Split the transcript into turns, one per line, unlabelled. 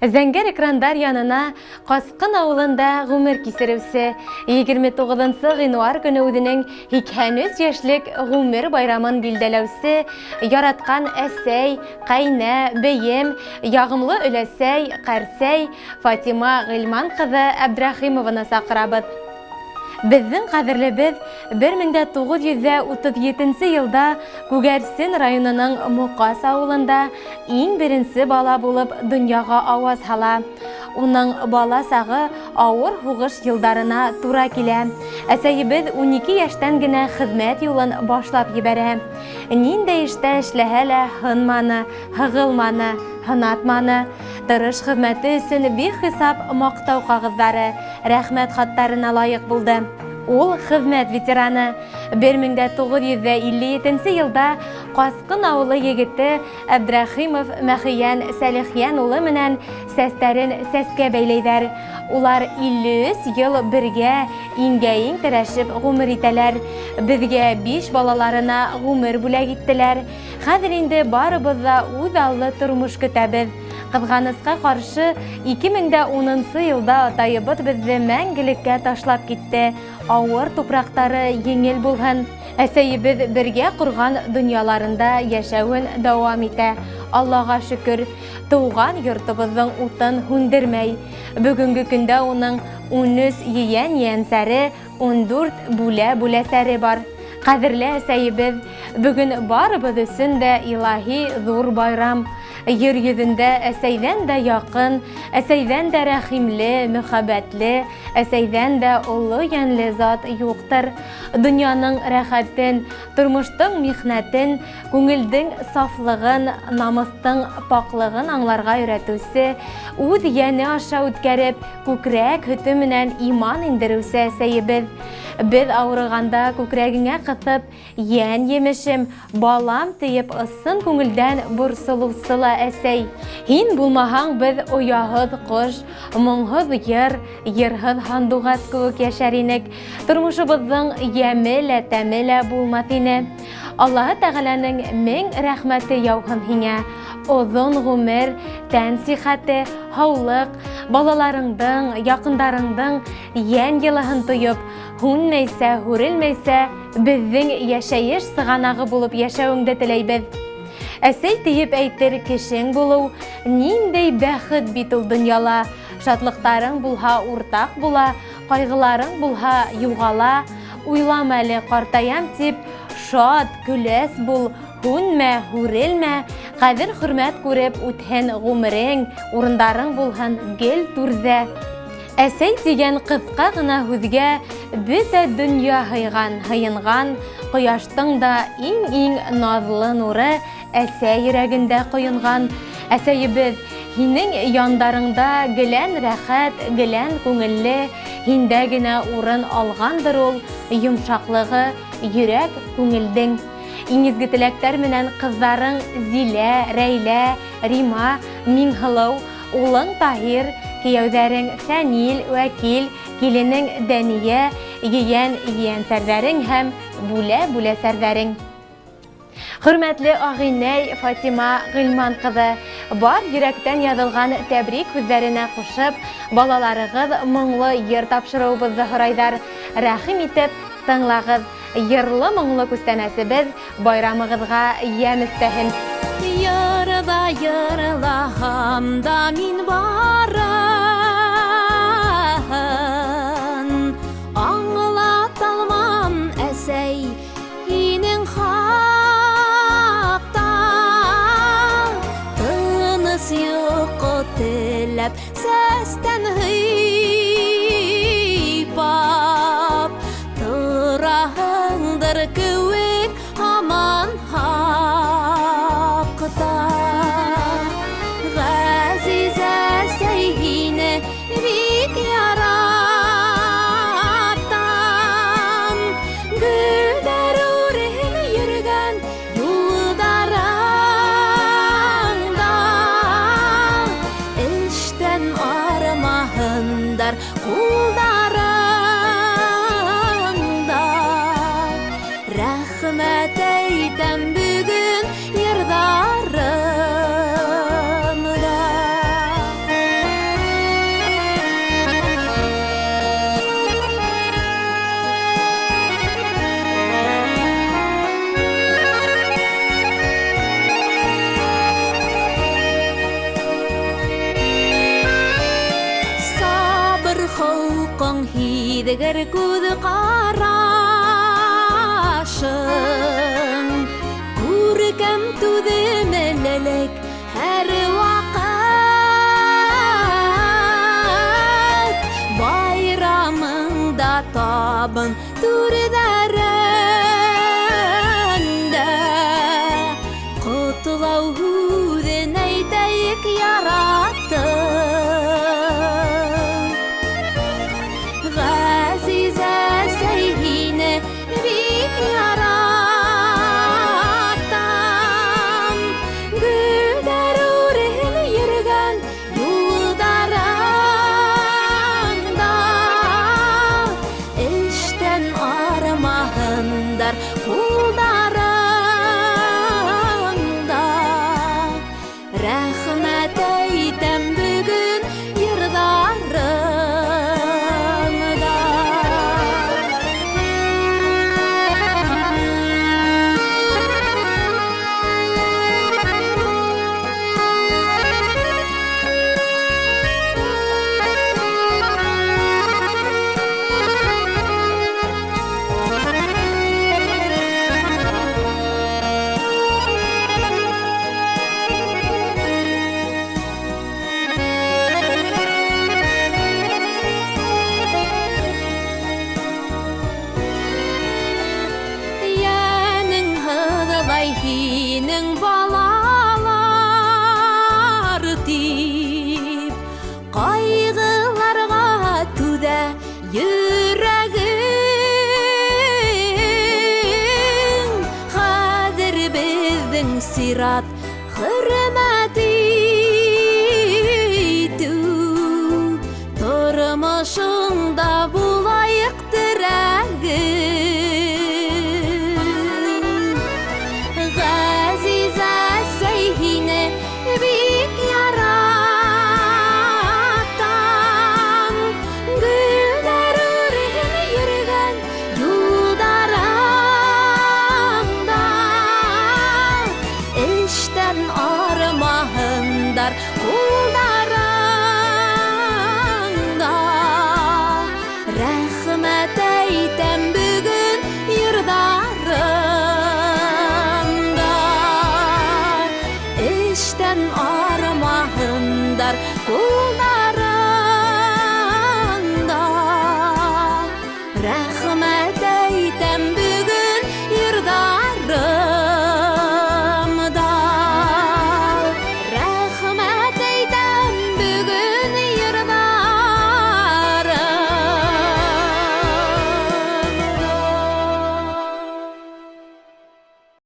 Зәңгәр экрандар янына Ҡасҡын ауылында ғүмер кисереүсе 29 ғинуар көнө үҙенең 83 йәшлек ғүмер байрамын билдәләүсе яратҡан әсәй, ҡәйнә, бейем, яғымлы өләсәй, ҡәрсәй Фатима Ғилман ҡыҙы Әбдрәхимованы саҡырабыҙ. Беҙҙең ҡәҙерлебеҙ 1937 йылда Күгәрсен районының Моҡас ауылында иң беренсе бала булып донъяға ауаз һала. Уның бала сағы ауыр һуғыш йылдарына тура килә. Әсәйебеҙ 12 йәштән генә хеҙмәт юлын башлап ебәрә. Ниндәй эштә эшләһә лә һынманы, һығылманы, һынатманы. Тырыш хеҙмәте өсөн бихисап маҡтау ҡағыҙҙары, рәхмәт хаттарына лайыҡ булды. Ул хеҙмәт ветераны. 1957 йылда Ҡасҡын ауылы егете Әбдрәхимов Мәхиян Сәлихйән улы менән сәстәрен сәскә бәйләйҙәр. Улар 53 йыл бергә иңгә-иң терәшеп ғүмер итәләр. Беҙгә биш балаларына ғүмер бүләк иттеләр. Хәҙер инде барыбыҙ ҙа үҙ аллы тормош көтәбеҙ. Ҡыҙғанысҡа ҡаршы, 2010 йылда атайыбыҙ беҙҙе мәңгелеккә ташлап китте. Ауыр тупраҡтары еңел булһын. Әсәйебеҙ бергә ҡорған донъяларында йәшәүен дауам итә. Аллаға шөкөр, тыуған йортобоҙҙоң утын һүндермәй. Бөгөнгө көндә уның 13 ейән-ейәнсәре, 14 бүлә-бүләсәре бар. Ҡәҙерле әсәйебеҙ, бөгөн барыбыҙ өсөн дә илаһи ҙур байрам. Ер йөҙөндә әсәйҙән дә яҡын, әсәйҙән дә рәхимле, мөхәббәтле, әсәйҙән дә оло йәнле зат юҡтыр. Донъяның рәхәтен, тормоштоң михнәтен, күңелдең сафлығын, намыҫтың паклығын аңларға өйрәтеүсе, үҙ йәне аша үткәреп, күкрәк һөтө менән иман индереүсе әсәйебеҙ. Беҙ ауырығанда күкрәгеңә ҡыҫып, Йән емешем, балам тиеп ысын күңелдән борсолоусы ла әсәй. Һин булмаһаң, беҙ ояһыҙ ҡош, моңһоҙ йыр, йырһыҙ һандуғас кеүек йәшәр инек. Тормошобоҙҙоң йәме лә, тәме лә булмаҫ ине. Аллаһы Тәғәләнең мең рәхмәте яуһын һиңә. Оҙон ғүмер, тән сихәте, һаулыҡ, балаларыңдың, яҡындарыңдың йән йылыһын тоеп, һүнмәйсә, һүрелмәйсә, беҙҙең йәшәйеш сығанағы булып йәшәүеңде теләйбеҙ. Әсәй тиеп әйтер кешең булыу, ниндәй бәхет бит ул донъяла. Шатлыҡтарың булһа уртаҡ була, ҡайғыларың булһа юғала. Уйлама әле ҡартаям дип, шат, көләс бул, һүнмә, һүрелмә, ҡәҙер-хөрмәт күреп үтһен ғүмерең, урындарың булһын гел түрҙә. Әсәй тигән ҡыҫҡа ғына һүҙгә бөтә донъя һыйған, һыйынған, ҡояштың да иң-иң наҙлы нуры әсәй йөрәгендә ҡойонған. Әсәйебеҙ, һинең яндарыңда гелән рәхәт, гелән күңелле, һиндә генә урын алғандыр ул йомшаҡлығы йөрәк, күңелдең. Иң изге теләктәр менән ҡыҙҙарың Зилә, Рәйлә, Рима, Миңһылыу, Улың Таһир, кейәүҙәрең Фәнил, Вәкил, киленең Дәния, ейән ейәнсәрҙәрең һәм бүлә бүләсәрҙәрең. Хөрмәтле агыйнәй Фатима Гыйльман кызы, бар йөрәктән язылган тәбрик һүҙҙәренә кушып, балаларыгыз моңлы йыр тапшырыуыбыҙҙы һорайҙар. Рәхим итеп, тыңлагыз. Йырлы-моңло күстәнәсебеҙ байрамығыҙға йәм өҫтәһен.
Йырҙа йырлаһам да мин барыһын аңлата алмам, әсәй, һинең хаҡта. Тыныс йоҡо теләп, сәстән һыйпап, тораһыңдыр кеүек һаман һаҡта. Ғәзиз әсәй, һине бик яратам. Гөлдәр үрен йөрөгән юлдарыңда эштән армаһың. Һиҙгер күҙ ҡарашың, күркәм түҙемлелек һәр ваҡыт. Байрамыңда табын түрҙәрендә ҡотлау һүҙен әйтәйек яратып. Ғәзиз әсәй, һине бик яратам. Гөлдәр үрен йөрөгән юлдарыңда эштән арымаһындар ҡулдарың да. Рәхмәт әйтәм бөгөн йырҙарымда. Йәнең һыҙлай һинең балалар тип, ҡайғыларға түҙә йөрәгең. Хәҙер беҙҙең сират хөрмәт итеү, тормошоңда булайыҡ терәгең. Ғәзиз әсәй, һине бик яратам. Гөлдәр үрен йөрөгән юлдарыңда эштән арымаһындар ҡулдарың.